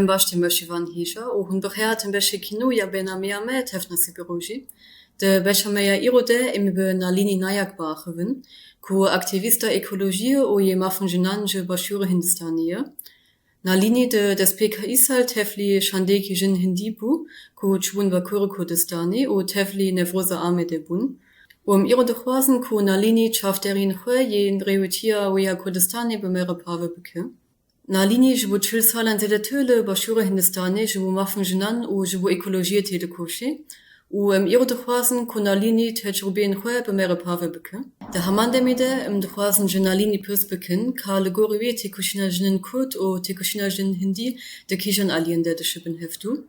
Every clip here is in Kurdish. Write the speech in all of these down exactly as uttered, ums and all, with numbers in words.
Baş, dem baş wan hêja û hûn bi xêr hatin beşekî nû ya bernameya me Tev Nasîbî Rojî. Di beşa me ya îro de em bi Nalînî Nayak biaxivin, ku aktîvîsta ekolojiyê û yê mafên jinan ji Başûrê Hindistanê ye. Nalînî di destpêka îsal tevlî şandeyekî jin hindî bû, ku çûbûn Bakurê Kurdistanê û tevlî Newroza Amedê bûn. Û em îro dixwazin ku Nalînî çavdêriyên xwe yên rêwîtiya wê ya Kurdistanê bi me re parve bike. Nalînî ji bo çil salan zêdetir li Başûrê Hindistanê ji bo mafên jinan û ji bo ekolojiyê têdikoşe û em îro dixwazin ku Nalînî tecrûbeyên xwe bi me re parve bike. Di heman demê de em dixwazin ji Nalînî pirs bikin ka li gorî wê têkoşîna jinên Kurd û têkoşîna jinên Hindî di kîjan aliyên de dişibin hevdû.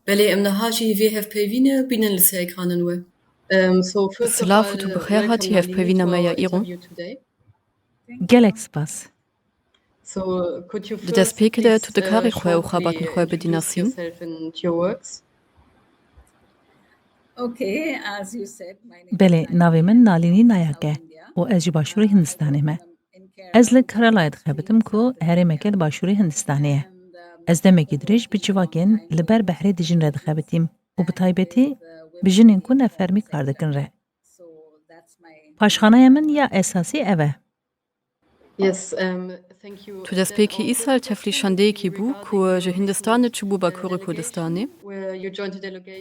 Belê em niha jî vê hevpeyvînê bînin li ser ekranên we. Silav û tu bi xêr hatî hevpeyvîna me ya îro. Gelek spas. Di destpêkê de tu dikarî xwe û xebatên xwe bidî nasîn? Belê, navê min Nalînî Nayak e û ez ji Başûrê Hindistanê me. Ez li Keralayê dixebitim ku herêmeke li Başûrê Hindistanê ye. Ez demekî dirêj bi civakên li ber behrê dijîn re dixebitîm û bi taybetî bi jinên ku nefermî kar dikin re. Paşxaneya min ya esasî ev e. Tu destpêkê îsal tevlî şandeyekî bû ku ji Hindistanê çûbû Bakurê Kurdistanê.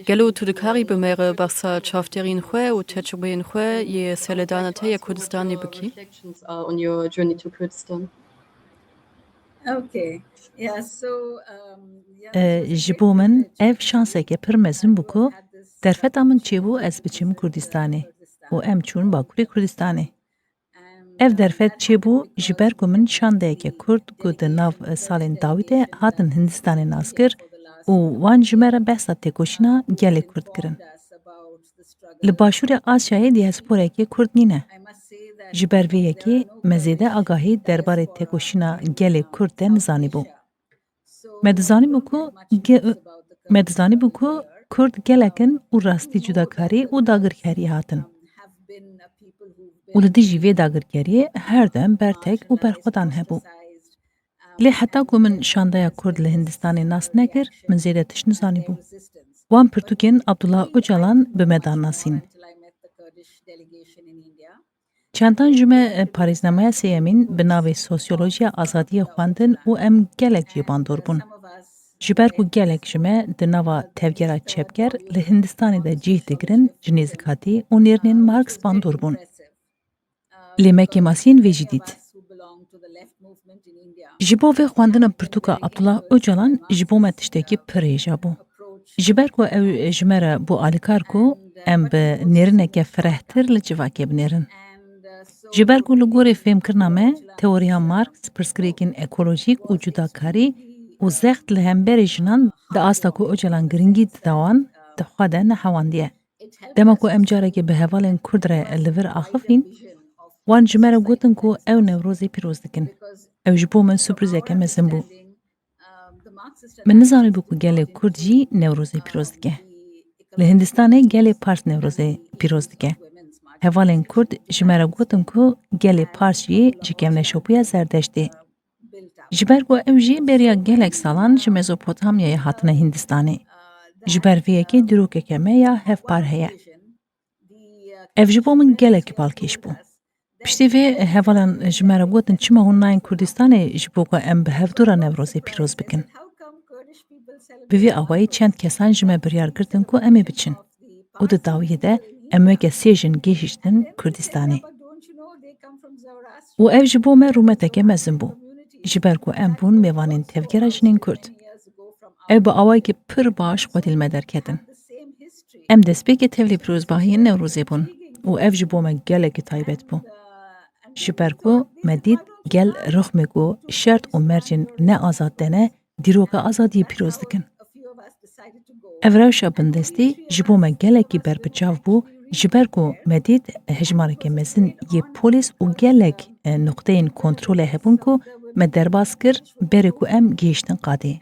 Gelo tu dikarî bi me re behsa çavdêriyên xwe û tecrûbeyên xwe yê serlêdana te ya Kurdistanê bikî? E, ji bo min ev şanseke pir mezin bû ku derfeta min çêbû ez biçim Kurdistanê û em çûn Bakurê Kurdistanê. Ev derfet çêbû ji ber ku min şandeyeke Kurd ku di nav salên dawî de hatin Hindistanê nas kir û wan ji me re behsa têkoşîna gelê Kurd kirin. Li Başûrê Asyayê diasporayekê Kurd nîne. Ji ber vê yekê me zêde agahî derbarê têkoşîna gelê Kurd de nizanîbû. Me dizanîbû ku ge-, me dizanîbû ku Kurd gelek in û rastî cudakarî û dagirkeriyê hatin. Û li dijî vê dagirkeriyê her dem bertek û berxwedan hebû. Lê heta ku min şandeya Kurd li Hindistanê nas nekir, min zêde tişt nizanîbû. Wan pirtûkên Abdullah Ocalan bi me da nasîn. Çendan ji me, e, parêznameya sêyemîn bi navê Sosyolojiya Azadiyê xwendin û em gelek jê bandor bûn. Ji ber ku gelek ji me di nava tevgera çepger li Hindistanê de cih digirin, ji nêzikatî û nêrînên Marx bandor bûn. Lê me kêmasiyên vê jî dît. Ji bo vê xwendina pirtûka Abdullah Ocalan ji bo me tiştekî pir hêja bû. Ji ber ku ew ji me re bû alîkar ku em bi nêrîneke firehtir li civakê binêrin. Ji ber ku li gorî fêmkirina me, teoriya Marx pirsgirêkên ekolojîk û cudakarî û zext li hemberî jinan di asta ku Ocalan giringî dida wan, di xwe de nehewandiye. Dema ku em carekê bi hevalên Kurd re li vir axifîn, wan ji me re gotin ku ew Newrozê pîroz dikin. Ew ji bo min surprîzeke mezin bû. Min nizanîbû ku gelê Kurd jî Newrozê pîroz dike. Li Hindistanê gelê Pars Newrozê pîroz dike. Hevalên Kurd ji me re gotin ku gelê Pars jî ji kevneşopûya Zerdeştê. Ji ber ku ew jî beriya gelek salan ji Mezopotamyayê hatine Hindistanê. Ji ber vê yekê dîrokeke me ya hevpar heye. Ev ji bo min gelekî balkêş bû. Piştî vê hevalan ji me re gotin, çima hûn nayên Kurdistanê ji bo ku em bi hevdû re Newrozê pîroz bikin? Bi vî awayî çend kesan ji me biryar girtin ku em ê biçin. Û di dawiyê de em weke sê jin gihîştin Kurdistanê. Û ev ji bo me rûmeteke mezin bû. Ji ber ku em bûn mêvanên Tevgera Jinên Kurd. Ew bi awayekî pir baş xwedî li me derketin. Em destpêkê tevlî pîrozbahiyên Newrozê bûn û ev ji bo me gelekî taybet bû. Ji ber ku me dît gel rixmê ku şert û mercên ne azad de ne, dîroka azadiyê pîroz dikin. Ev rewşa bindestî ji bo me gelekî berbiçav bû, ji ber ku me dît hejmareke mezin yê polîs û gelek, e, nuqteyên kontrolê hebûn ku me derbas kir, berê ku em gihîştin qadê.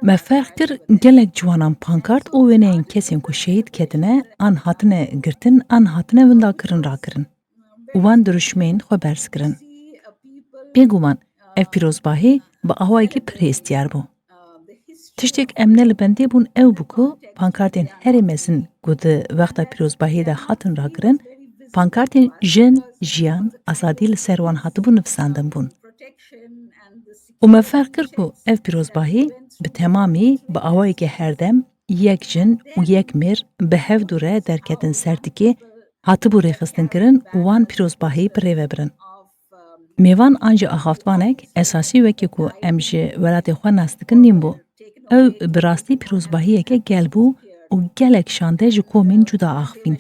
Me ferq kir, gelek ciwanan pankart û wêneyên kesên ku şehîd ketine, an hatine girtin, an hatine windakirin rakirin. Û wan dirûşmeyên xwe berz kirin. Bêguman, Ev pîrozbahî bi awayekî pir hêstiyar bû. Tiştek em ne li bendê bûn ew bû ku pankartên herê mezin ku di wexta pîrozbahiyê de hatin rakirin, pankartên jin, jiyan, azadî li ser wan hatibû nivîsandin bûn. Û me ferq kir ku ev pîrozbahî bi temamî bi awayeke herdem yek jin û yek mêr bi hev dû re derketin ser tikê, hatibû rêxistinkirin û wan pîrozbahî bi rê ve birin. Mêvan an jî axaftvanek esasî wekî ku em ji welatê xwe nas dikin nîn bû. Ew bi rastî pîrozbahiyeke gel bû û gelek şande ji komên cuda axifîn.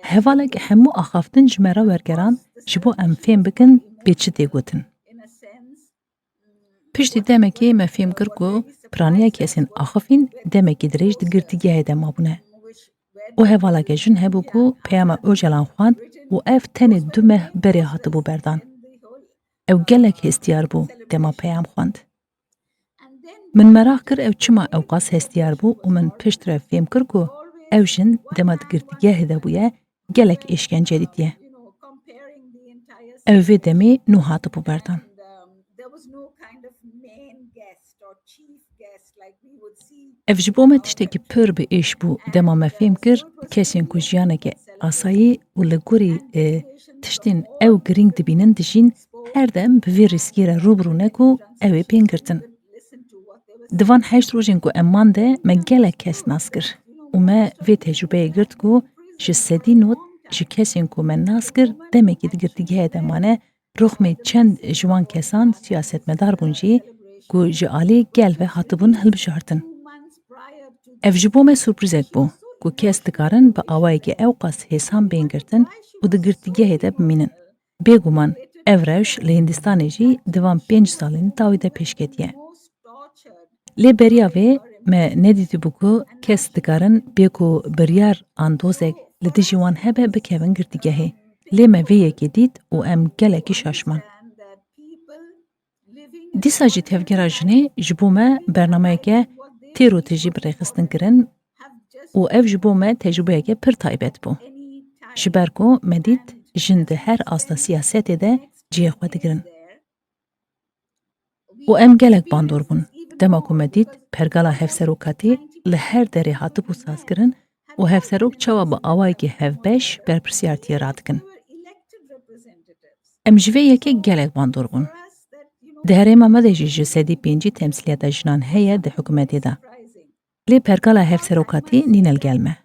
Hevalek hemû axaftin ji me re wergeran ji bo em fêm bikin bê çi tê gotin. Piştî demekê me fêm kir ku piraniya kesên axifîn demekî dirêj di girtîgehê de mabûne. Û hevaleke jin hebû ku peyama Ocalan xwend û ev tenê du meh berê hatibû berdan. Ew gelek hestiyar bû dema peyam xwend. Min meraq kir ew çima ewqas hestiyar bû û min piştre fêm kir ku ew jin dema di girtîgehê de bûye, gelek êşkence dîtiye. Ew vê demê nû hatibû berdan. Ev ji bo me tiştekî pir bi êş bû. Dema me fêm kir, kesên ku jiyaneke asayî û li gorî, e, tiştên ew girîng dibînin dijîn, her dem bi vê rîskê re rû bi rû ne ku ew ê bên girtin. Di van heşt rojên ku em man de me gelek kes nas kir û me vê tecrûbeyê girt ku ji sedî nod ji kesên ku me nas kir demekî di girtîgehê de mane, rixmê çend ji wan kesan siyasetmedar bûn jî ku ji alî gel ve hatibûn hilbijartin. Ev ji bo me surprîzek bû ku kes dikarin bi awayekî ewqas hêsan bên girtin û di girtîgehê de bimînin. Bêguman ev rewş li Hindistanê jî di van pênc salên dawî de pêşketiye. Lê beriya vê me nedîtibû ku kes dikarin bê ku biryar an dozek li dijî wan hebe bikevin girtîgehê. Lê me vê yekê dît û em gelekî şaş man. Dîsa jî Tevgera Jinê ji bo me bernameyeke têr û tijî bi rêxistin kirin û ev ji bo me tecrûbeyeke pir taybet bû. Ji ber ku me dît jin di her asta siyasetê de cihê xwe digirin. Û em gelek bandor bûn. Dema ku me dît pergala hevserokatî li her derê hatibû sazkirin û hevserok çawa bi awayekî hevbeş berpirsiyartiyê radikin. Em ji vê yekê gelek bandor bûn. Di herêma me de jî ji sedî pêncî temsîliyeta jinan heye di hikûmetê de. Lê pergala hevserokatî nîne li gel me.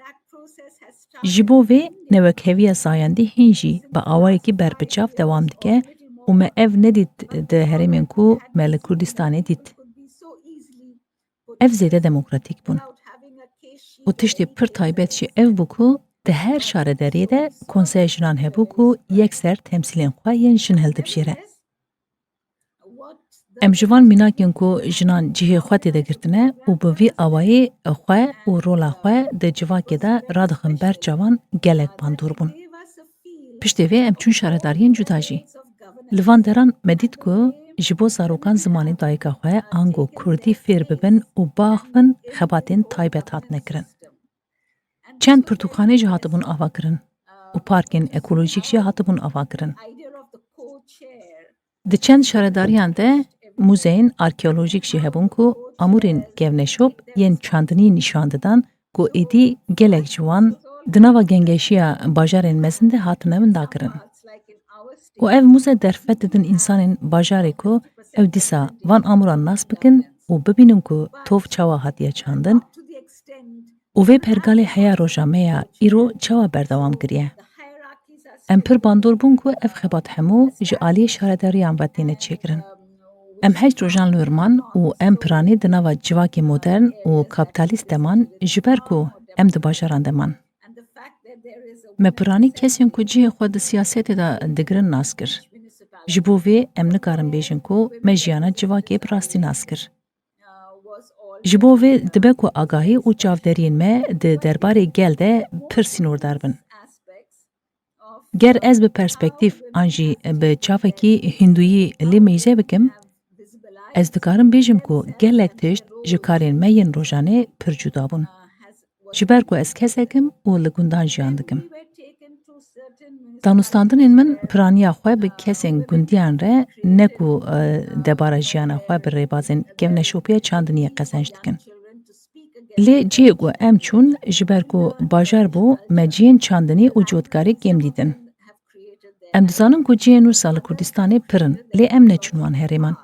Ji bo vê newekheviya zayendî hîn jî bi awayekî berbiçav dewam dike û me ev nedît di herêmên ku me li Kurdistanê dît. Ev zêde demokratîk bûn. Û tiştê pir taybet jî ev bû ku di her şaredariyê de konseya jinan hebû ku yekser temsîlên xwe yên jin hildibijêre. Em ji van mînakên ku jinan cihê xwe tê de girtine û bi vî awayî xwe û rola xwe di civakê de radixin ber çavan gelek bandor bûn. Piştê vê em çûn şaredariyên cuda jî. Li van deran me dît ku ji bo zarokan zimanê dayika xwe ango kurdî fêr bibin û biaxivin xebatên taybet hatine kirin. Çend pirtûkxanê jî hatibûn avakirin û parkên ekolojîk jî hatibûn avakirin. Di çend şaredariyan de muzeyên arkeolojîk jî hebûn ku amûrên kevneşop yên çandinî nîşan didan ku êdî gelek ji wan di nava gengeşiya bajarên mezin de hatine windakirin. Û ev muze derfet didin însanên bajarê ku ew dîsa van amûran nas bikin û bibînin ku tov çawa hatiye çandin û vê pergalê heya roja me ya îro çawa berdewam kiriye. Em pir bandor bûn ku ev xebat hemû ji aliyê şaredariyan ve têne çêkirin. Em heşt rojan li wir man û em piranî di nava civakê modern û kapîtalîst de man, ji ber ku em di bajaran de man. Me piranî kesên ku cihê xwe di siyasetê de digirin nas kir. Ji bo vê em nikarin bêjin ku me jiyana civakê bi rastî nas kir. Ji bo vê dibe ku agahî û çavderiyên me di derbarê gel de pir sînordar bin. Ger ez bi perspektîf an jî bi çavekî hindûyî lê mêze bikim, ez dikarim bêjim ku gelek tişt ji karên me yên rojanê pir cuda bûn. Ji ber ku ez kesek im û li gundan jiyan dikim. Danûstandinên min piraniya xwe bi kesên gundiyan re ne ku, e, debara jiyana xwe bi rêbazên kevneşopiya çandiniyê qezenc dikin. Lê cihê ku em çûn, ji ber ku bajar bû, me cihên çandinî û cotkarî kêm dîtin. Em dizanin ku cihên wisa li Kurdistanê pir in, lê em neçûn wan herêman.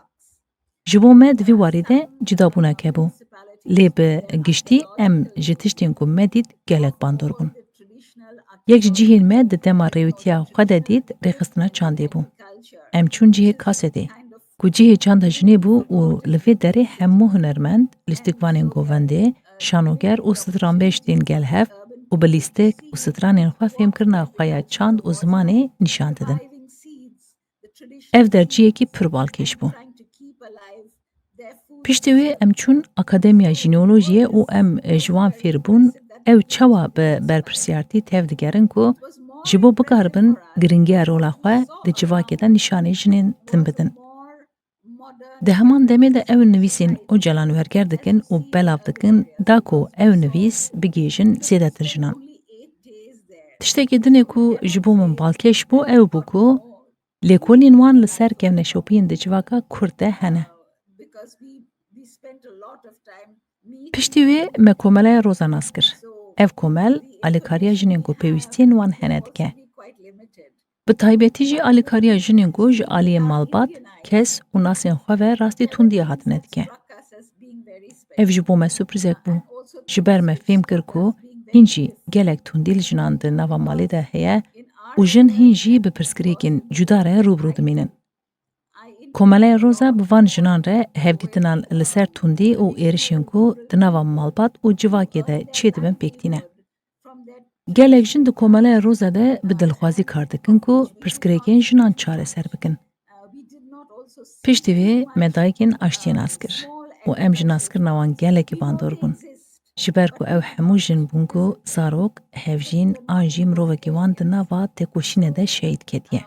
Ji bo me di vî warî de cudabûnek hebû. Lê bi giştî em ji tiştên ku me dît gelek bandor bûn. Yek ji cihên me di dema rêwîtiya xwe de dît rêxistina çandê bû. Em çûn cihê kasetê, ku cihê çanda jinê bû û li vê derê hemû hunermend, lîstikvanên govendê, şanoger û stranbêj tên gel hev û bi lîstik û stranên xwe fêmkirina xwe ya çand û zimanê nîşan didin. Ev der cihekî pir balkêş bû. Piştî wê em çûn Akademiya Jîneolojiyê û em ji wan fêr bûn ew çawa bi berpirsiyartî tev digerin ku ji bo bikaribin giringiya rola xwe di civakê de nîşanî jinên din bidin. Di heman demê de ew nivîsên Ocalan werger dikin û belav dikin da ku ew nivîs bigihêjin zêdetir jinan. Tiştekî dinê ku ji bo min balkêş bû ew bû ku lêkolîn wan li ser kevneşopiyên di civaka Kurd de hene. Piştî wê me Komeleya Roza nas kir. Ev komel alîkariya jinên ku pêwîstiyên wan hene dike. Bi taybetî jî alîkariya jinên ku ji aliyê malbat, kes û nasên xwe ve rastî tundiya hatine dike. Ev ji bo me surprîzek bû. Ji ber me fêm kir ku hîn jî gelek tundî li jinan di nava malê de heye û jin hîn jî bi pirsgirêkên cuda re rû bi rû dimînin. Komeleya Roza bi van jinan re hevdîtinan li ser tundî û êrişên ku di nava malbat û civakê de çêdibin pêk tîne. Gelek jin di Komeleya Roza de bi dilxwazî kar dikin ku pirsgirêkên jinan çareser bikin. Piştî vê me dayikên aştiyê nas kir û em ji naskirina wan gelekî bandor bûn. Ji ber ku ew hemû jin bûn ku zarok, hevjîn an jî mirovekî wan di nava têkoşînê de şehîd ketiye.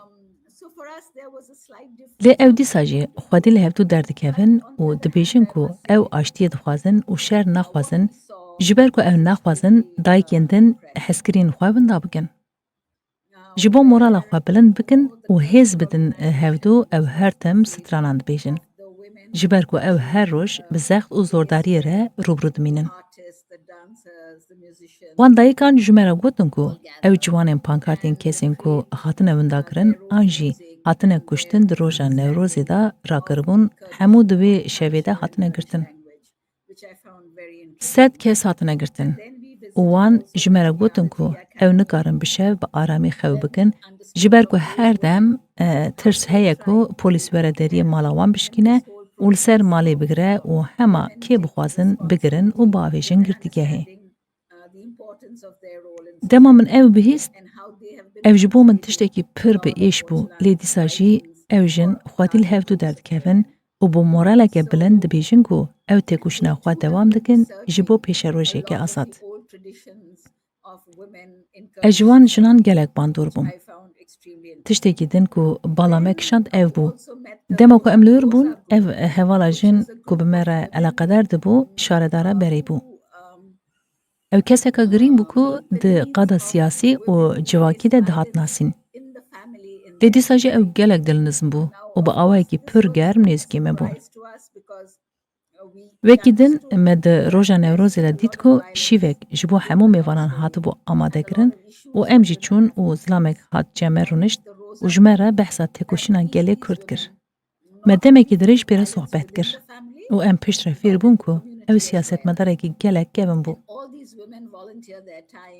Lê ew dîsa jî xwedî li hevdû derdikevin û dibêjin ku ew aştiyê dixwazin û şer naxwazin, ji ber ku ew naxwazin dayikên din hezkiriyên xwe winda bikin. Ji bo morala xwe bilind bikin û hêz bidin hevdû, ew her tim stranan dibêjin. Ji ber ku ew her roj bi zext û zordariyê re rû bi rû dimînin. Wan dayikan ji me re gotin ku ew ciwanên pankartên kesên ku hatine windakirin an jî hatine kuştin di roja Newrozê de rakiribûn, hemû di wê şevê de hatine girtin. Sed kes hatine girtin û wan ji me re gotin ku ew nikarin bi şev bi aramî xew bikin, ji ber ku her dem, e, tirs heye ku polîs were deriyê mala wan bişkîne û li ser malê bigire û hema kê bixwazin bigirin û biavêjin girtîgehê. Dema min ew bihîst, ev ji bo min tiştekî pir bi êş bû, lê dîsa jî ew jin xwedî li hevdû derdikevin û bi moraleke bilind dibêjin ku ew têkoşîna xwe dewam dikin ji bo pêşerojeke azad. Ez ji wan jinan gelek bandor bûm. Tiştekî din ku bala me kişand ev bû. Dema ku em li wir bûn, ev hevala jin ku bi me re eleqedar dibû, şaredara berê bû. Ew keseka girîng bû ku di qada siyasî û civakî de dihat nasîn. Lê dîsa jî ew gelek dilnizm bû û bi awayekî pir germ nêzîkê me bû. Wekî din me di roja Newrozê de dît ku şîvek ji bo hemû mêvanan hatibû amadekirin û em jî çûn û zilamek hat cem me rûnişt û ji me re behsa têkoşîna gelê Kurd kir. Me demekî dirêj pê re sohbet kir û em piştre fêr bûn ku ew siyasetmedarekî gelek kevin bû.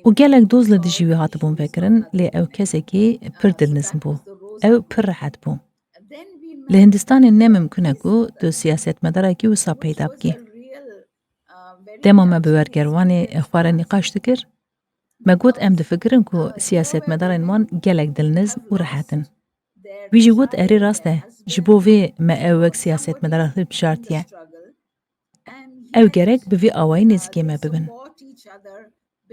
Û gelek doz li dijî wî hatibûn vekirin, lê ew kesekî pir dilnizm bû. Ew pir rehet bû. Li Hindistanê ne mimkun e ku tu siyasetmedarekî wisa peyda bikî. Dema me bi wergervanê xwe re nîqaş dikir, me got em difikirin ku siyasetmedarên wan gelek dilnizm û rehet in. Wî jî got, erê rast e, ji bo vê me ew wek siyasetmedara hilbijartiye. Ew gerek bi vî awayî nêzîkê me bibin.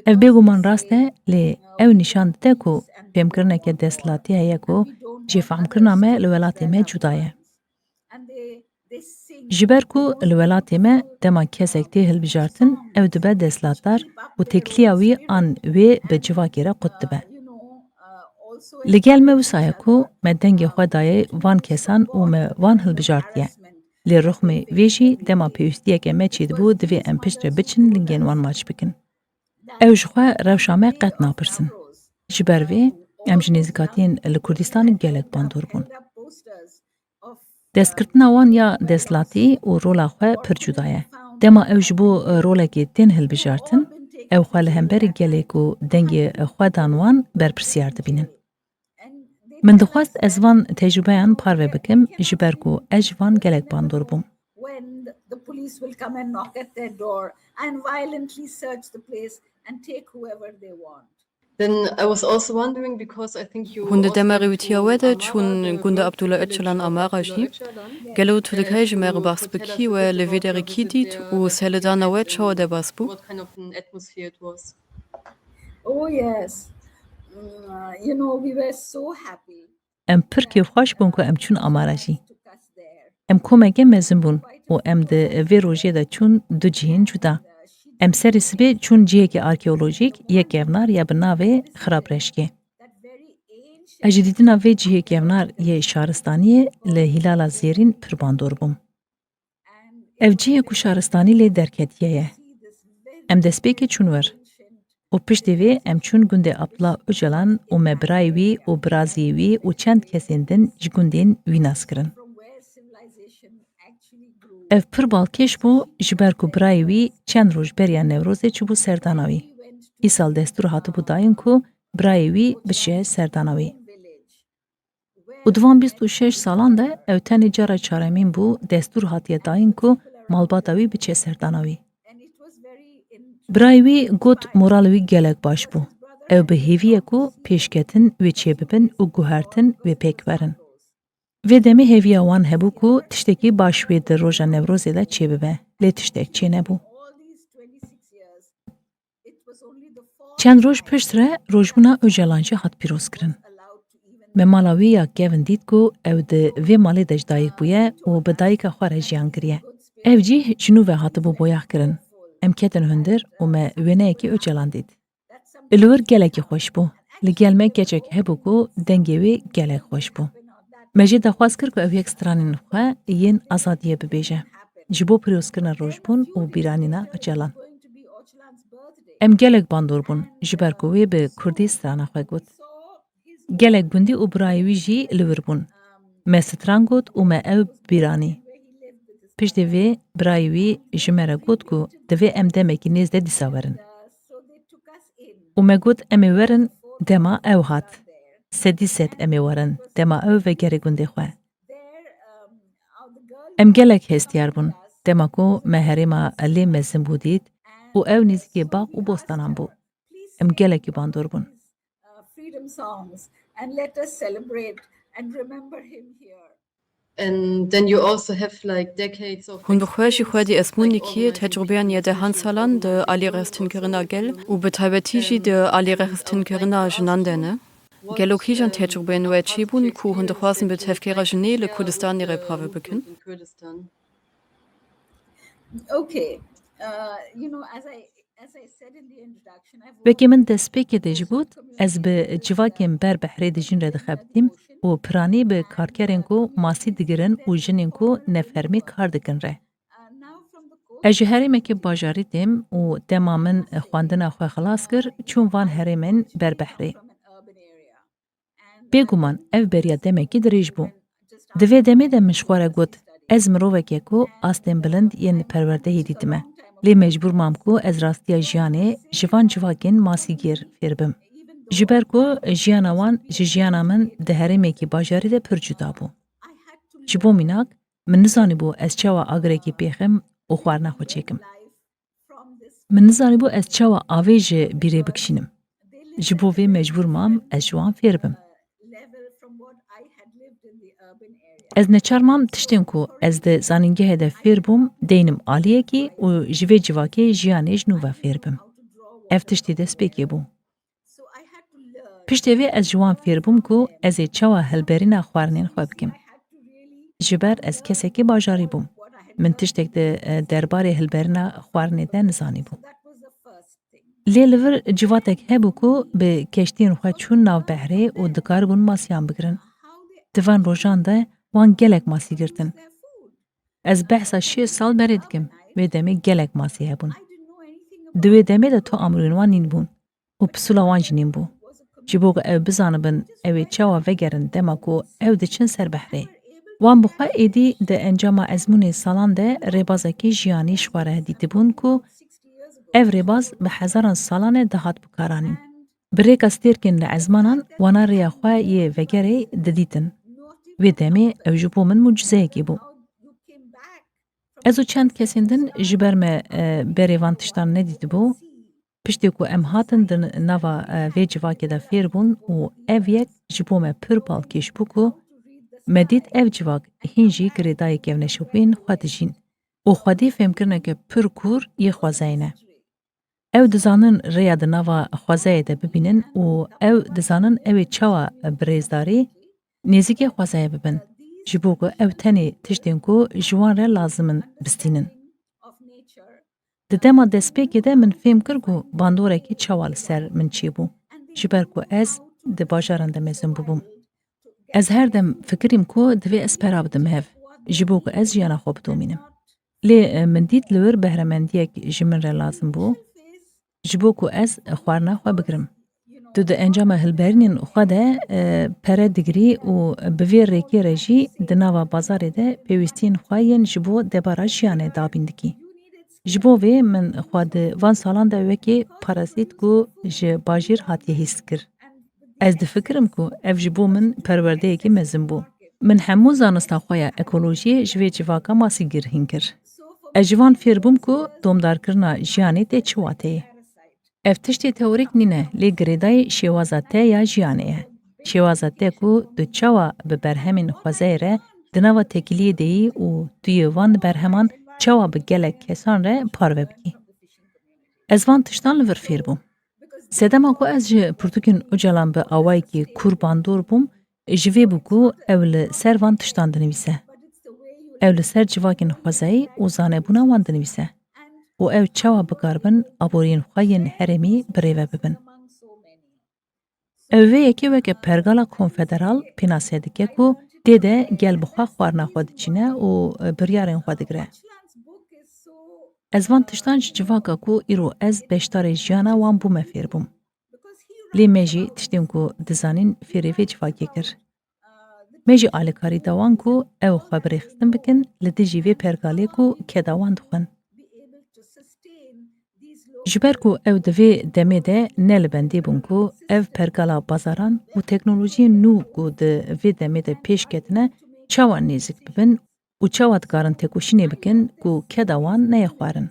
Ev bêguman rast e, lê ew nîşan dide ku fêmkirineke desthilatî heye ku jêfehmkirina me li welatê me cuda ye. Ji ber ku li welatê me dema kesek tê hilbijartin, ew dibe desthilatdar û têkiliya wî an wê bi civakê re qut dibe. Li gel me wisa ye ku me dengê xwe daye van kesan û me wan hilbijartiye. Lê rixmê vê jî dema pêwîstiyeke me çêdibû, divê em piştre biçin lingên wan maç bikin. Ew ji xwe rewşa me qet napirsin. Ji ber vê em ji nêzîkatiyên li Kurdistanê gelek bandor bûn. Destkirtina wan ya destlatî û rola xwe pir cuda ye. Dema ew ji bo rolekê tên hilbijartin, ew xwe li hemberî gelê ku dengê xwe dan wan berpirsiyar dibînin. Min dixwest ez van tecrûbeyan parve bikim, ji ber ku ez ji van gelek bandor bûm. When the police will come and knock at their door and violently search the place and take whoever they want. Then I was also wondering, because I think you Hûn di also demerê went wî tiya to we de Amara, çûn the gunda Abdullah Öcalan, Amara jî. Gelo tu dikare ji me re behs bikî, we li vê derê kî dît û serhildana we çawa derbas bû? What kind of an atmosphere it was? Oh yes. Mm, you know, we were so happy. Em pir kêfxweş bûn ku em çûn Amara jî. Em komeke mezin bûn û em di vê rojê de çûn du cihên cuda. Em serê sibê çûn cihekî arkeolojîk yê kevnar ya bi navê Xirabreşkê. Ez ji dîtina vê cihê kevnar yê şaristaniyê li Hilala Zêrîn pir bandor bûm. Ev cihê ku şaristanî lê derketiye ye. Em destpêkê çûn wir. Û piştî vê em çûn gundê Abdullah Öcalan û me birayê wî û biraziyê wî û çend kesên din ji gundên wî nas kirin. Ev pir balkêş bû, ji ber ku birayê wî çend roj beriya Newrozê çûbû serdana wî. Îsal destûr hatibû dayîn ku birayê wî biçe serdana wî. Û di van bîst û şeş salan de ew tenê cara çaremîn bû destûr hatiye dayîn ku malbata wî biçe serdana wî. Birayê wî got morala wî gelek baş bû. Ew bi hêvî ye ku pêşketin wê çêbibin û guhertin wê pêk werin. Vê demê hêviya wan hebû ku tiştekî baş wê di roja Newrozê de çêbibe, lê tiştek çênebû. Çend roj piştre rojbûna Ocalan jî hat pîrozkirin. Me mala wî ya kevin dît ku ew di vê malê de ji dayik bûye û bi dayika xwe re jiyan kiriye. Ev cîh ji nû ve hatibû boyaxkirin. Em ketin hundir û me wêneyekî Ocalan dît. Li wir gelekî xweş bû. Li gel me keçek hebû ku dengê wê gelek xweş bû. Me jê daxwaz kir ku ew yek stranên xwe yên azadiyê bibêje. Ji bo pîrozkirina rojbûn û bîranîna Ocalan. Em gelek bandor bûn, ji ber ku wê bi kurdî strana xwe got. Gelek gundî û birayê wî jî li wir bûn. Me stran got û me ew bîranî. Piştî vê birayê wî ji me re got ku divê em demekî nêz de dîsa werin. Û me got, em ê werin, dema ew hat. Sedî sed em ê werin, dema ew vegerê gundê xwe. Em gelek hestiyar bûn, dema ku me herêma lê mezin bû dît û ew nêzîkê bax û bostanan bû. Em gelekî bandor bûn. Freedom songs and let us celebrate and remember him here. And then you also have, like, decades of Hûn bi xwe jî xwedî ezmûnekî tecrûbeyan ya dehan salan di alî rexistinkirinê gel û bi taybetî jî di alî rexistinkirinê jinan de ne. Gelo kîjan tecrûbeyên we çêbûn ku hûn dixwazin bi tevgera jinê li Kurdistanê re parve bikin? Okay. Uh, you know, as I, as I said in the introduction, I've Wekî min destpêkê de jî got, ez bi civakên ber behrê dijîn re dixebitîm û piranî bi karkerên ku masî digirin û jinên ku nefermî kar dikin re. Ez ji herêmekî bajarî têm û dema min xwendina xwe xilas kir, çûm van herêmên ber behrê. Bêguman ev beriya demekî dirêj bû. Di vê demê de min ji xwe re got, ez mirovek e ku astên bilind yên perwerdehê dîtime. Lê mecbûr mam ku ez rastiya jiyanê ji van civakên masîgêr fêr bim. Ji ber ku jiyana wan ji jiyana min di herêmekî bajarî de pir cuda bû. Ji bo mînak, min nizanîbû ez çawa agirekî pêxim û xwarina xwe çêkim. Min nizanîbû ez çawa avê ji bîrê bikişînim. Ji bo vê mecbûr mam ez ji wan fêr bim. Ez neçar mam tiştên ku ez di zanîngehê de fêr bûm, deynim aliyekî û ji vê civakê jiyanê ji nû ve fêr bim. Ev tiştî destpêkê bû. Piştê vê ez ji wan fêr bûm ku ez ê çawa hilberîna xwarinên xwe bikim. Ji ber ez kesekî bajarî bûm. Min tiştek di, e, derbarê hilberîna xwarinê de nizanîbû. Lê li vir civatek hebû ku bi keştiyên xwe çûn nav behrê û dikaribûn masiyan bigirin. Di van rojan de wan gelek masî girtin. Ez behsa şêst sal berê dikim, wê demê gelek masî hebûn. Di wê demê de tu amûrên wan nîn bûn û pisûla wan jî nîn bû. Ji bo ku ew bizanibin ew ê çawa vegerin dema ku ew diçin ser behrê. Wan bi xwe êdî di encama ezmûnê salan de rêbazekî jiyanî ji xwe re dîtibûn ku ev rêbaz bi hezaran salan e dihat bikaranîn. Bi rêka stêrkên li ezmanan wana rêya xwe yê vegerê didîtin. Wê demê ew ji bo min mucizeyekê bû. Ez û çend kesên din ji ber me, e, berê van tiştan nedîtibû. Piştî ku em hatin di nava, e, vê civakê de fêr bûn û ev yek ji bo me pir balkêş bû ku me dît ev civak hîn jî girêdayî kevneşopiyên xwe dijîn û xwedî fêmkirineke pir kûr yê xwezayê ne. Ew dizanin rêya di nava xwezayê de bibînin û ew dizanin ew ê çawa bi rêzdarî nêzîkê xwezayê bibin, ji bo ku ew tenê tiştên ku ji wan re lazim in bistînin. Di dema destpêkê de min fêm kir ku bandorekî çawa li ser min çêbû, ji ber ku ez di bajaran de mezin bûbûm. Ez her dem fikirîm ku divê ez pera bidim hev, ji bo ku ez jiyana xwe bidomînim. Lê, e, min dît li wir behremendiyek ji min re lazim bû, ji bo ku ez xwarina xwe bigirim. Tu di encama hilberînên xwe de, e, pere digirî û bi vê rêkê re jî di nava bazarê de pêwîstiyên xwe yên ji bo debara jiyanê dabîn dikî. Ji bo vê min xwe di van salan de wekî parazît ku ji bajêr hatiye hîs kir. Ez difikirim ku ev ji bo min perwerdeyekî mezin bû. Min hemû zanista xwe ya ekolojiyê ji vê civaka masîgir hîn kir. Ez ji van fêr bûm ku domdarkirina jiyanê tê çi wateyê. Ev tiştê teorîk nîne, lê girêdayî şêwaza te ya jiyanê ye. Şêwaza te ku tu çawa bi berhemên xwezayê re di nava têkiliyê de yî û tu yê van berheman çawa bi gelek kesan re parve bikî. Ez van tiştan li vir fêr bûm. Sedema ku ez ji pirtûkên Ocalan bi awayekî kûr bandor bûm, ji vê bû ku ew li ser van tiştan dinivîse. Ew li ser civakên xwezayî û zanebûna wan dinivîse. Û ew çawa bikaribin aboriyên xwe yên herêmî birêve bibin. Ew vê yekê weke pergala konfederal pênase dike ku tê de gel bi xwe xwarina xwe diçîne û biryarên xwe digire. Ez van tiştan ji civaka ku îro ez beşdarê jiyana wan bûme fêr bûm. Lê me jî tiştên ku dizanîn fêrê vê civakê kir. Me jî alîkarî da wan ku ew xwe bi rêxistin bikin li dijî vê pergalê ku keda wan dixwin. Ji ber ku ew di vê demê de ne li bendê bûn ku ev pergala bazaran û teknolojiyên nû ku di vê demê de pêş ketine çawa nêzik bibin û çawa dikarin têkoşînê bikin ku keda wan neyê xwarin.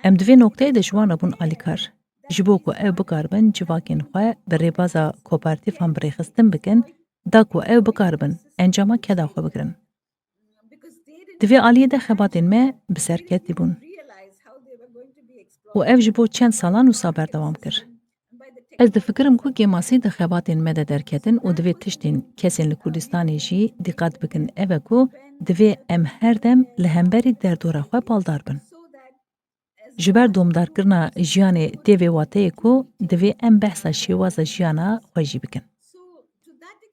Em di vê nokteyê de ji wan re bûn alîkar, ji bo ku ew bikaribin civakên xwe bi rêbaza kooperatîfan bi rêxistin bikin, da ku ew bikaribin encama keda xwe bigirin. Di vê aliyê de xebatên me bi ser ketî bûn. Û ev ji bo çend salan wisa berdewam kir. Ez difikirim ku kêmasî di xebatên me de derketin û divê tiştên kesên li Kurdistanê jî dîqet bikin ev e ku divê em her dem li hemberî derdora xwe baldar bin. Ji ber domdarkirina jiyanê tê vê wateyê ku divê em behsa şêwaza jiyana xwe jî bikin.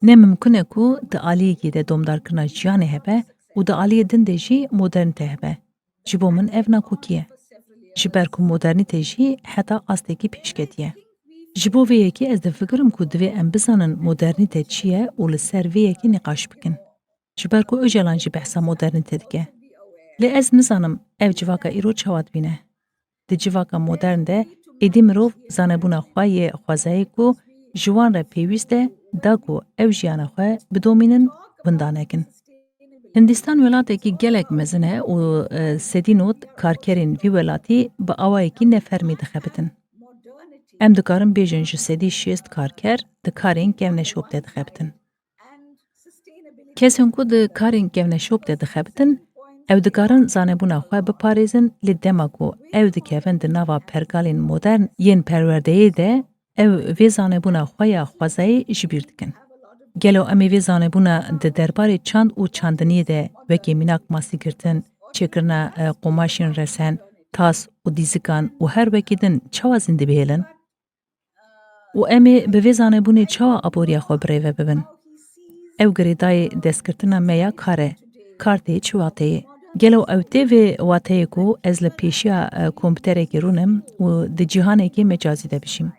Ne mimkun e ku di aliyekî de domdarkirina jiyanê hebe û di aliyê din de jî modernîte hebe. Ji bo min ev nakokî ye. Ji ber ku modernîte jî heta astekî pêş ketiye. Ji bo vê yekê ez difikirim ku divê em bizanin modernîte çi ye û li ser vê yekê nîqaş bikin. Ji ber ku Ocalan jî behsa modernîte dike. Lê ez nizanim ev civaka îro çawa dibîne. Di civaka modern de êdî mirov zanebûna xwe yê xwezayê ku ji wan re pêwîst e, da ku ew jiyana xwe bidomînin, winda nekin. Hindistan welatekî gelek mezin e û, e, sedî nod karkerên vî welatî bi awayekî nefermî dixebitin. Em dikarin bêjin ji sedî şêst karker di karên kevneşop de dixebitin. Kesên ku di karên kevneşop de dixebitin, ew dikarin zanebûna xwe biparêzin, lê dema ku ew dikevin di nava pergalên modern yên perwerdeyê de, ew vê zanebûna xwe ya xwezayî ji bîr dikin. Gelo em ê vê zanebûna di derbarê çand û çandiniyê de wekî mînak masîgirtin, çêkirina, e, qomaşên resen, tas û dîzikan û her wekî din çawa zindî bihêlin? Û em ê bi vê zanebûnê çawa aboriya xwe birêve bibin? Ew girêdayî destkirtina me ya kar e. Kar tê çi wateyê? Gelo ew tê vê wateyê ku ez li pêşiya, e, kompûterekê rûnim û di cîhanekê mecazî de bijîm?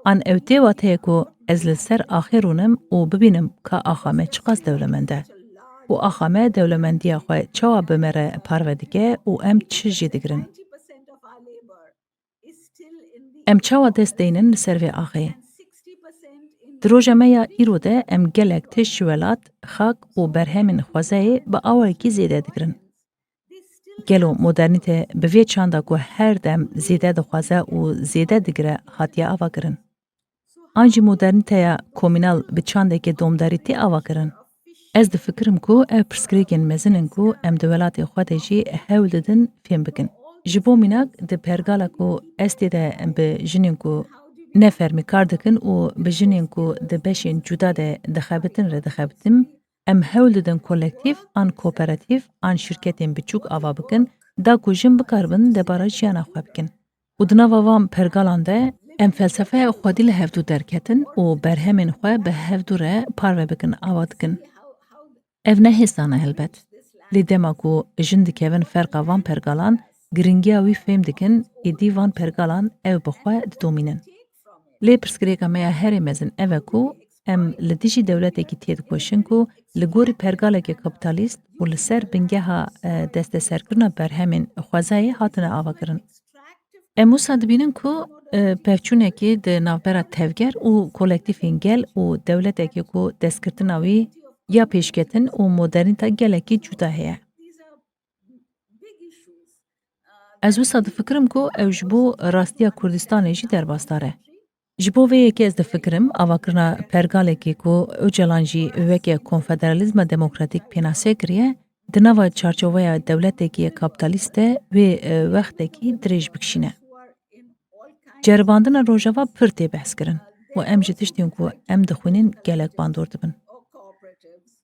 An ew tê wateyê ku ez li ser axê rûnim û bibînim ka axa me çiqas dewlemend e û axa me dewlemendiya xwe çawa bi me re parve dike û em çi jê digirin? Em çawa dest deynin li ser vê axê? Di roja me ya îro de em gelek tişt ji welat, xak û berhemên xwezayê bi awayekî zêde digirin. Gelo modernîte bi vê çanda ku her dem zêde dixwaze û zêde digire hatiye avakirin? An jî modernîteya komînal bi çandeke domdarî tê avakirin? Ez difikirim ku ev pirsgirêkên mezin in ku em di welatê xwe de jî hewl didin fêm bikin. Ji bo mînak, di pergala ku ez tê de bi jinên ku ne fermî kar dikin û bi jinên ku di beşên cuda de dixebitin re dixebitim, em hewl didin kolektîf an kooperatîf an şirketên biçûk ava bikin, da ku jin bikaribin debara jiyana xwe bikin. Û di nava van pergalan de em felsefeya xwedî li hevdû derketin û berhemên xwe bi hevdû re parve bikin, ava dikin. Ev ne hêsan e helbet. Lê dema ku jin dikevin ferqa van pergalan, giringiya wî fêm dikin, êdî van pergalan ew bi xwe didomînin. Lê pirsgirêka me ya herî mezin ev e ku em li dijî dewletekî têdikoşin ku li gorî pergaleke kapîtalîst û li ser bingeha, e, desteserkirina berhemên xwezayê hatine avakirin. Em wisa dibînin ku, e, pevçûnekî di navbera tevger û kolektîfên gel û dewletekê ku destkirtina wî ya pêşketin û modernîta gelekî cuda heye. Ez wisa difikirim ku ew ji bo rastiya Kurdistanê jî derbasdar e. Ji bo vê yekê ez difikirim, avakirina pergalekê ku Ocalan jî weke konfederalîzma demokratîk pênase kiriye, di nava çarçoveya dewletekî kapîtalîst de wê, e, wextekî dirêj bikişîne. Ceribandina Rojava pir tê behs kirin û em ji tiştên ku em dixwînin gelek bandor dibin.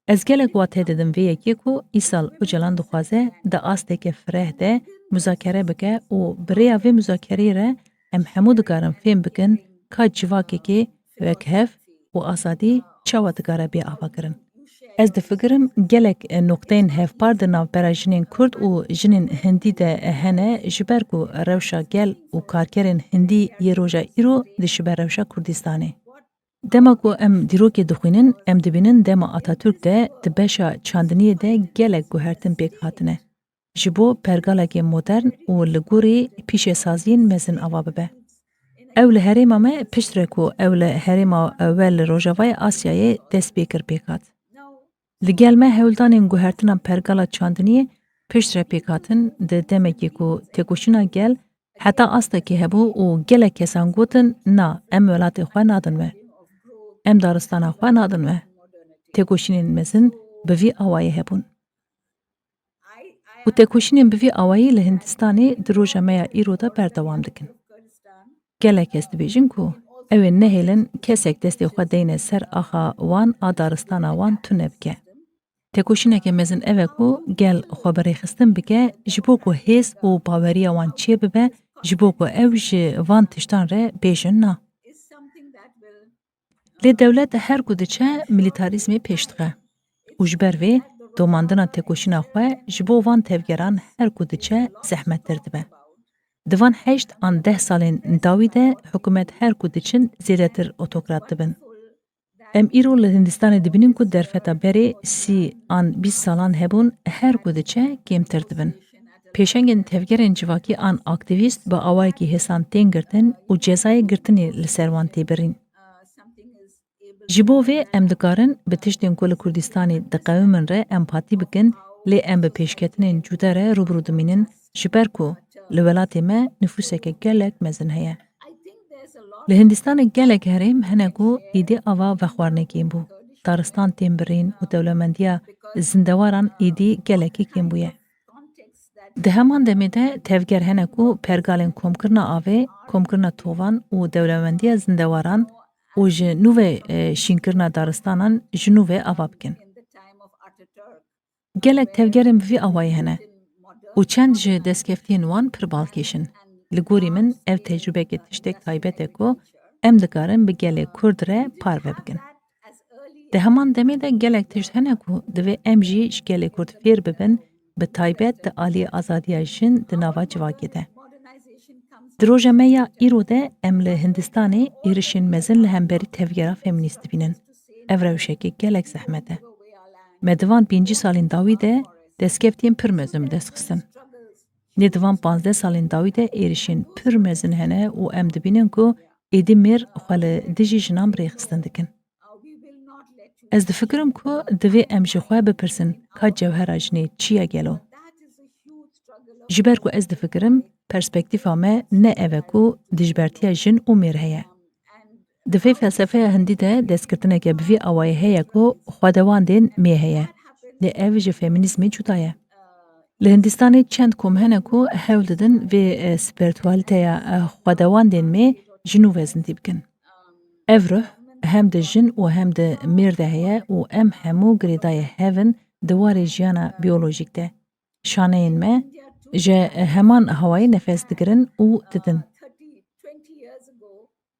Ez gelek wate didim vê yekê ku îsal Ocalan dixwaze di asteke fireh de muzakere bike û bi rêya vê muzakereyê re em hemû dikarin fêm bikin ka civakekê wek hev û azadî çawa dikare bê avakirin. Ez difikirim gelek noqteyên hevpar di navbera jinên Kurd û jinên Hindî de hene, ji ber ku rewşa gel û karkerên Hindî yê roja îro dişibe rewşa Kurdistanê. Dema ku em dîrokê dixwînin, em dibînin dema Atatürk de di beşa çandiniyê de gelek guhertin pêk hatine. Ji bo pergalekê modern û li gorî pîşesaziyên mezin ava bibe. Ew li herêma me piştre ku ew li herêma we li Rojavayê Asyayê dest pê kir pêk hat. Li gel me hewldanên guhertina pergala çandiniyê piştre pêk hatin di demekê ku têkoşîna gel heta astekê hebû û gelek kesan gotin, na, em welatê xwe nadin we. Em daristana xwe nadin we. Têkoşînên mezin bi vî awayî hebûn. Û têkoşînên bi vî awayî li Hindistanê di roja me ya îro de berdewam dikin. Gelek kes dibêjin ku ew ê nehêlin kesek destê xwe deyne ser axa wan a daristana wan tune bike. Têkoşîneke mezin ev e ku gel xwe bi rêxistin bike, ji bo ku hêz û baweriya wan çêbibe, ji bo ku ew ji van tiştan re bêjin na. Lê dewlet her ku diçe milîtarîzmê pêş dixe û ji ber vê domandina têkoşîna xwe ji bo van tevgeran her ku diçe zehmettir dibe. Di van heşt an deh salên dawî de hikûmet her ku diçin zêdetir otokrat dibin. Em îro li Hindistanê dibînin ku derfeta berê sî an bîst salan hebûn her ku diçe kêmtir dibin. Pêşengên tevgerên civakî an aktîvîst bi awayekî hêsan tên girtin û cezayê girtinê li ser wan tê birîn. Ji bo vê em dikarin bi tiştên ku li Kurdistanê diqewimin re empatî bikin, lê em bi pêşketinên cuda re rûbirû dimînin, ji ber ku li welatê me nifûseke gelek mezin heye. Li Hindistanê gelek herêm hene ku êdî ava vexwarinê kêm bû. Daristan tên birîn û dewlemendiya zindewaran êdî gelekî kêm bûye. Di heman demê de tevger hene ku pergalên komkirina avê, komkirina tovan û dewlemendiya zindewaran û ji nû ve, e, şînkirina daristanan ji nû ve ava bikin. Gelek tevgerên bi vî awayî hene. û çend ji destkeftiyên wan pir balkêş in. Li gorî min ev tecrûbeke tiştek taybet e ku em dikarin bi gelê Kurd re parve bikin. Di heman demê de gelek tişt hene ku divê em jî ji gelê Kurd fêr bibin, bi taybet di aliyê azadiya jin di nava civakê de. Di roja me ya îro de em li Hindistanê êrişên mezin li hemberî tevgera femînîst dibînin. Ev rewşekê gelek zehmet e. Me di van pêncî salên dawî de destkeftiyên pir mezin bi dest xistin. Lê di van panzdeh salên dawî de êrişên pir mezin hene û em dibînin ku êdî mêr xwe li dijî jinan bi rêxistin dikin. Ez difikirim ku divê em ji xwe bipirsin, ka cewhera jinê çi ye gelo? Ji ber ku ez difikirim, perspektîfa me ne ev e ku dijbertiya jin û mêr heye. Di vê felsefeya hindî de destgirtineke bi vî awayî heye ku xwedewandên mê heye. Lê ev ji femînîzmê cuda ye. Li Hindistanê çend kom hene ku hewl didin vê, e, spiritualiteya, e, xwedewandên mê ji nû ve zindî bikin. Ev ruh hem di jin û hem di mêr de heye û em hemû girêdayê hev in di warê jiyana biyolojîk de. Şaneyên me ji heman hawayê nefes digirin û didin.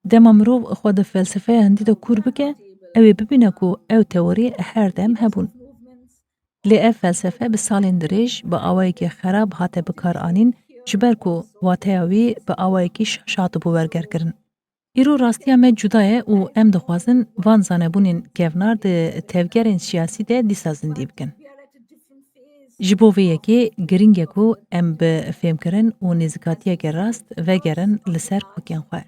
Dema mirov xwe di felsefeya hindî de kûr bike, ew ê bibîne ku ew teorî her dem hebûn. Lê ev felsefe bi salên dirêj bi awayekî xerab hate bikaranîn, ji ber ku wateya wî bi awayekî şaş hatibû wergerkirin. Îro rastiya me cuda ye û em dixwazin van zanebûnên kevnar di tevgerên siyasî de dîsa zindî bikin. Ji bo vê yekê girîng e ku em bi fêmkirin û nêzîkatiyeke rast vegerin li ser kokên xwe.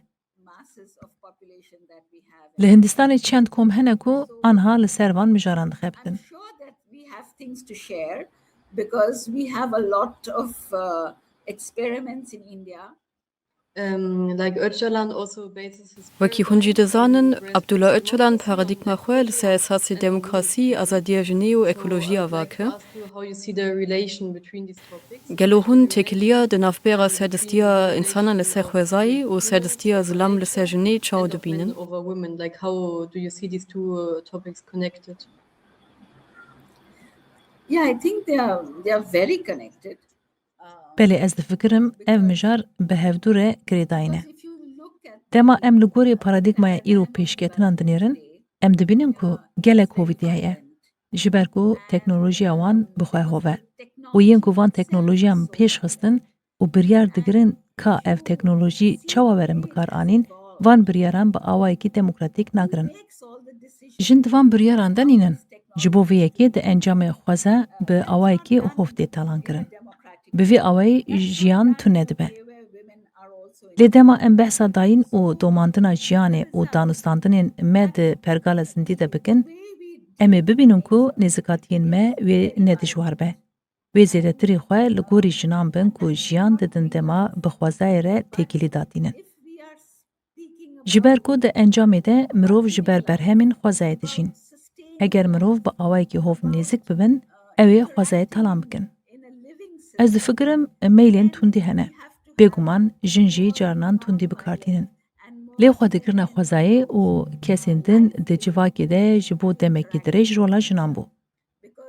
Li Hindistanê çend kom hene ku anha li ser van mijaran dixebitin. I'm sure that we have things to share because we have a lot of, uh, experiments in India. Um, like Öcalan also bases his Wekî hûn jî dizanin, Abdullah Öcalan paradîgma xwe li ser esasê demokrasî, azadiya jinê û ekolojiya vake. How you see the relation between these topics? Gelo hûn têkiliya di navbera serdistiya însanan li ser xwezayê û serdistiya zilam li ser jinê çawa dibînin? Over women, like, how do you see these two, uh, topics connected? Yeah, I think they are, they are very connected. Belê, ez difikirim ev mijar bi hevdû re girêdayî ne. Dema em li gorî paradîgmaya îro pêşketinan dinêrin, em dibînin ku gelek hovîtî heye. Ji ber ku teknolojiya wan bi xwe hov e. Û yên ku van teknolojiyan pêş xistin û biryar digirin ka ev teknolojî çawa werin bikaranîn, van biryaran bi awayekî demokratîk nagirin. Jin di van biryaran de nînin. Ji bo vê yekê di encamê xweza bi awayekî hov tê talankirin. Bi vî awayî jiyan tune dibe. Lê dema em behsa dayîn û domandina jiyanê û danûstandinên me di pergala zindî de bikin, em ê bibînin ku nêzîkatiyên me wê ne dijwar be. Wê zêdetirî xwe li gorî jinan bin ku jiyan didin dema bi xwezayê re têkilî datînin. Ji ber ku di encamê de mirov ji ber berhemên xwezayê dijîn. Eger mirov bi awayekî hov nêzik bibin, ew ê xwezayê talan bikin. Ez difikirim meylên tundî hene. Bêguman jin jî carinan tundî bi kar tînin. Lê xwedîkirina xwezayê û kesên din di civakê de ji bo demekî dirêj rola jinan bû.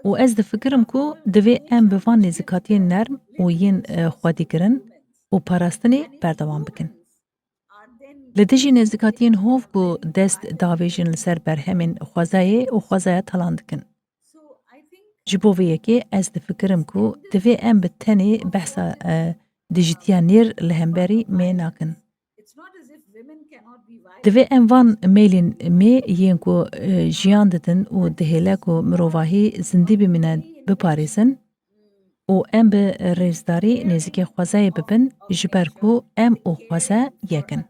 Û ez difikirim ku divê em bi van nêzîkatiyên nerm û yên, e, xwedîkirin û parastinê berdewam bikin. Li dijî nêzîkatiyên hov ku dest davêjin li ser berhemên xwezayê û xwezaya talan dikin. Ji bo vê yekê ez difikirim ku divê em bi tenê behsa, e, dijîtiya nêr li hemberî mê nakin. Divê em van meylên mê yên ku, e, jiyan didin û dihêle ku mirovahî zindî bimîne biparêzin û em bi rêzdarî nêzîkê xwezayê bibin, ji ber ku em û xweza yek in.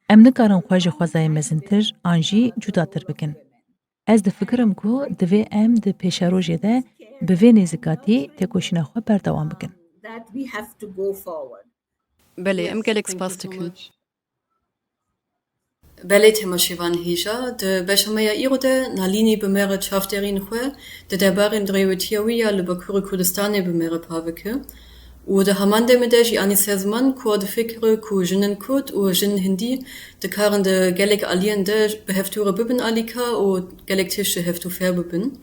Em nikarin xwe ji xwezayê mezintir an jî cudatir bikin. Ez difikirim ku divê em di pêşerojê de bi vê nêzîkatî têkoşîna xwe berdewam bikin. That we have to go forward. Belê, em gelek spas dikin. Belê, temaşevan hêja, di beşa me ya îro de Nalînî bi me re çavdêrîn xwe di derbarên dirêwetiya wî ya li Bakurê Kurdistanê bi me re pavike. Û di heman demê de jî Anîse Ziman ku difikire ku jinên Kurd û jin hindî dikarin di gelek aliyên de bi hevdû re bibin alîka û gelek tişt ji hevdû fêr bibin.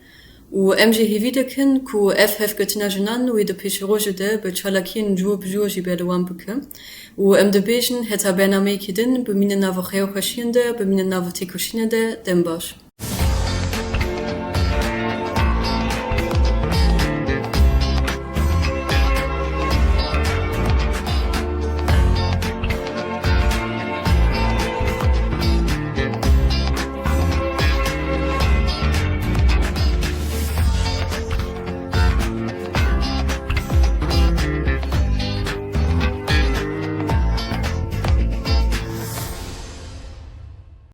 Û em jî hêvî dikin ku ev hevketina jinan wê di pêşerojê de bi çalakiyên cû bi cû jî berdewam bike. Û em dibêjin heta bernameyekî din bimînin nava xêr û xweşiyên de, bimînin nava têkoşînê de, dem baş.